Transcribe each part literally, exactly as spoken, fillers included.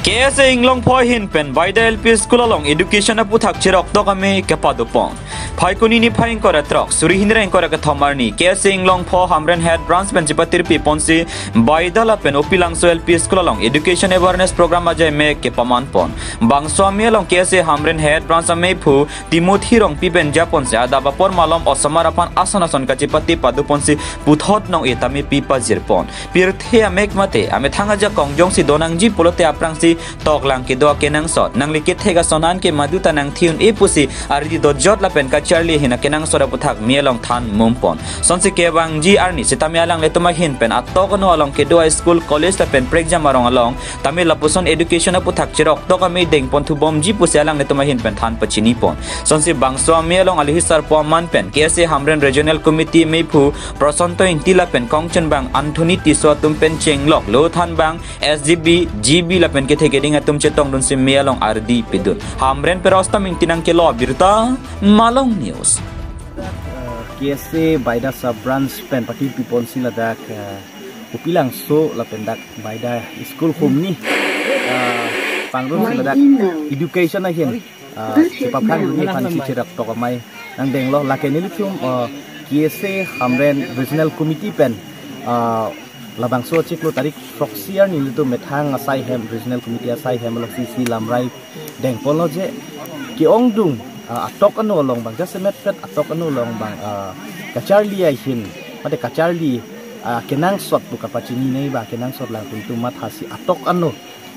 K S A Inglongpho ahin pen Baida L P School along education aputhak cheroktok amei kepadopon. Phaikuni niphai ingkoi ra throk, suri hini ra ingkoi ra kethom arni, K S A Inglongpho Hamren Head Branch pen chepatirpi ponsi Baida lapen Upilangso L P School along education awareness program ajai mek kepamanpon. Bangso amei along K S A Hamren Head Branch ameiphu Timothy Rongpi pen japonsi adap apor malom osomar aphan ason ason kachepate padoponsi puthot nong-e tame pi pajirpon. Pirthe amek mate amethang ajakong jongsi donangji pulote aphrangsi toklang kedo akenangsot, nangli kethek ason an ke maduta nangthi un-e pusi ardi dojot lapen kacharli ahin akenangsot aputhak mei along than mumpon. Sonsi kevangji arni sitame alanglitum ahin pen atok ano along kedo a-school, college lapen prekjam arong along tame lapuson education aputhak cheroktok amei dengpon thubomji pusi alanglitum ahin pen than pachinipon. Sonsi bangso amei along alohi sarpo aman pen K S A Hamren Regional Committee ameiphu Prosanto Ingti lapen kongchunbang Anthony Tisso atum pen chenglok lo thanbang S G B, G B lapen kethe keding atum chetongdunsi mei along ardi pidun. Hamren pen Rostam Ingti nangkelo abirta, Malong News. K S A Baida Sub Branch pen patirpiponsi ladak, eh, Upilangso lapen dak Baida School humni, eh, pangrum si ladak education ahin, eh, chepaphrang dunji aphansi cheroktok amei nangdenglo. Lake nelitum, eh, K S A Hamren Regional Committee pen, eh, labangso chiklo tarik throksi arni nelitum methang asai hem, Regional Committee asai hem alongsi isi lamrai dengponlo je ke-ongdung, ah, atok ano along abang, jasemet pet atok ano along abang, ah, kacharli ahin, mate kacharli, ah, kenangsot pu kapachini nei abang, kenangsot alangtum atum mathasi atok ano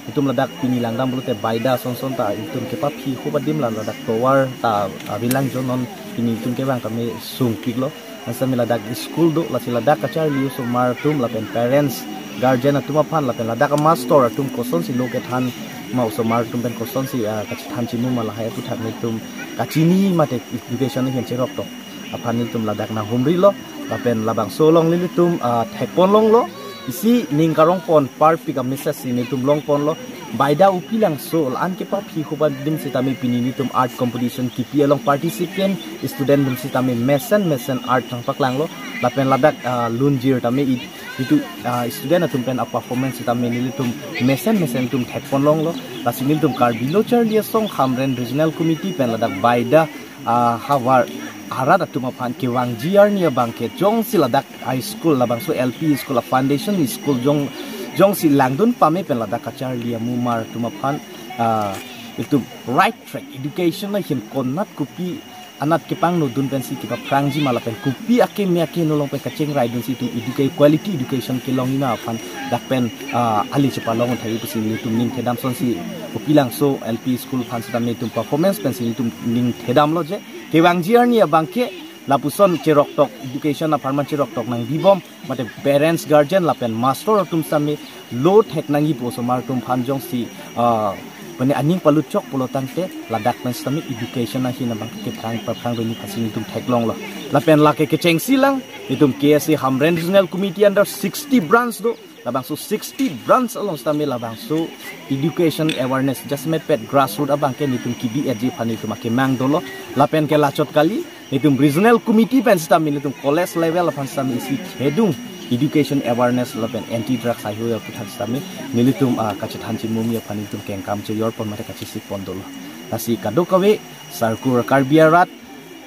itum ladak pini langdam pulote Baida sonson ta itum kepaphi hup adim la ladak tovar ta, ah, bilang jonon pini itum kevang kame sungpiklo. Asami ladak school do, lasi ladak kacharli osomar atum lapen parents, guardian atum aphan lapen ladak master atum kosonsi lo kethan ma, osomar atum pen kosonsi, ah, kachethan chimum ma, lahai aputhak nelitum kachini mate education ahin cheroktok aphan nelitum ladak nanghumrilo. Lapen labangso along nelitum, ah, thekpon longlo. Isi ning karongpon parpik a-message si nelitum longponlo. Baida Upilangso la-an kepaphi hup adim sitame pini nelitum art competition kipi along participant student atum sitame mesen mesen art nangpaklanglo. Lapen ladak, ah, lunjir tame i-, itum, ah, student atum pen a-performance sitame nelitum mesen mesen atum thekpon longlo. Lasi nelitum Karbi Lo Charli Asong Hamren Regional Committee pen ladak Baida, ah, havar arat atum aphan kevangji arni abang ke jongsi ladak high school labangso L P school a-foundation school jong, jongsi langdun pame pen ladak kacharli amumar atum aphan, ah, itum right track education ahin konat kopi anat kepangnodun pensi kepaphrangji ma lapen kopi akeme akeno along pen kachingrai dunsi itum educa-, quality education kelongji ma aphan dak pen, ah, ali chepalong uthai pusi nelitum ning thedam. Sonsi Upilangso L P school aphan sitame itum performance pensi nelitum ning thedamlo je kevangji arni abang ke lapuson cheroktok education apharman cheroktok nangbibom mate parents, guardian lapen master atum sitame lo thek nangji pu osomar atum aphan jongsi, ah, mane aning palut chok pulo tangte ladak pen sitame education ahin abang kephrang paphrang dunji aphansi nelitum theklonglo. Lapen lake kechengsi lang itum K S A Hamren Regional Committee under sixty branch do. Labangso sixty branch along sitame labangso education awareness jasemet pet grassroot abang ke nelitum kibi etji aphan nelitum akemang dolo. Lapen ke lachot kali nelitum regional committee pen sitame nelitum college level aphan sitame isi thedung education awareness lapen anti drugs ahiu aputhak sitame nelitum, ah, kachethan chimumi aphan nelitum kengkam chejorpon mate kachesikpon dolo. Lasi kadokave sarkur Karbi arat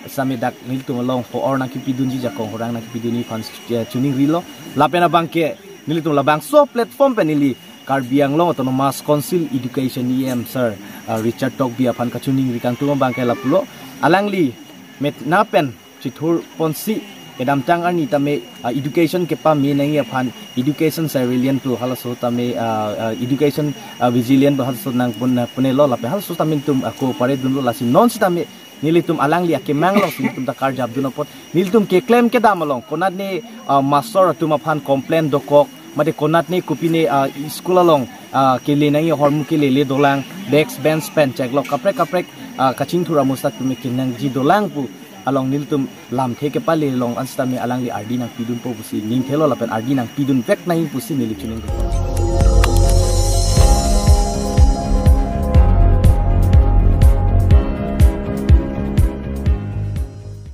sitame dak nelitum along ho-or nangkipidunji, jakong horang nangkipidunji aphan, eh, chuningrilo. Lapen abang ke nelitum labangso platform pen neli Karbi Anglong Autonomous Council Education E M sir, ah, Richard Tokbi aphan kachuningri kangtung abang ke lapulo. Alangli metna pen chithurponsi kedamtang arni tame, ah, education kepame nangji aphan education surveillance pu halaso tame, ah, ah, education, ah, vigilance pu halaso nangpun, ah, punelo lapen halaso tame nelitum, ah, cooperate dunlo. Lasi non sitame nelitum alangli akemang alongsi nelitum ta karjap dun apot nelitum keklem kedam along konatne, ah, master atum aphan complain dokok mate konatne kopine, ah, school along, ah, kele nangji ahormu kelele dolang, desk bench pen cheklok kaprek kaprek, ah, kachingthur amusa tumi kenangji dolang pu along nelitum lamthe kepale along an sitame alangli ardi nangpidunpo pusi ningthelo lapen ardi nangpidunvek nangji pusi neli chuning.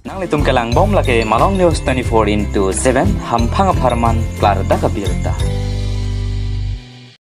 Nanglitum kelangbom lake Malong News twenty-four into seven, hamphang apharman klardak abirta.